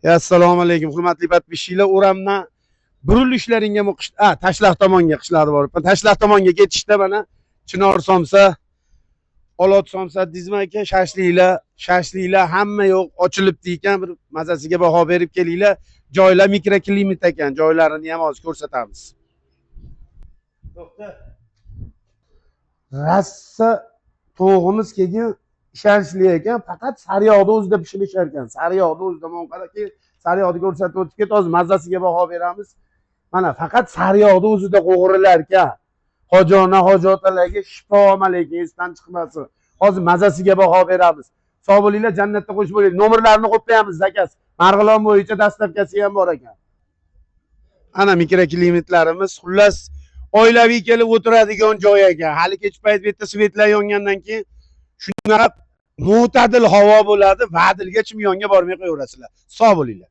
Assalomu alaykum, hurmatli подписчик lar. O'ramdan burilishlaringga Tashlaq tomonga qishloqda borib, Tashlaq tomonga ketishda mana Chinor somsa, Olot somsa deysizmi aka, shashliklar, shashliklar hamma yo'q ochilibdi ekan, bir mazasiga baho berib kelinglar. Joylar mikroklimat ekan, joylarini ham hozir ko'rsatamiz. To'xta. Rossa to'g'imiz keyin ishonchli ekan, faqat sariyog'da o'zida pishirishar ekan. Sariyog'da o'zida qaraki, sariyog'ni ko'rsatib o'tib ketdi, hozir mazasiga baho beramiz. Mana faqat sariyog'da o'zida qo'g'irilar ekan. Hoji ona, hoji otalarga shifo, lekin esdan chiqmasin. Hozir mazasiga baho beramiz. Sog' bo'linglar, jannatda qo'shib bo'ling. Nomerlarini qo'yib qo'yamiz, заказ. Marg'ilon bo'yicha доставка si ham bor ekan. Ana mikroklimatlarimiz, xullas oilaviy kelib o'tiradigan joy ekan. Hali kech payt bu yerda свет lar yongandan keyin shunaqa mo'tadil havo bo'ladi, Vadilga Chimyonga bormay qo'yaverasizlar. Sog' bo'linglar.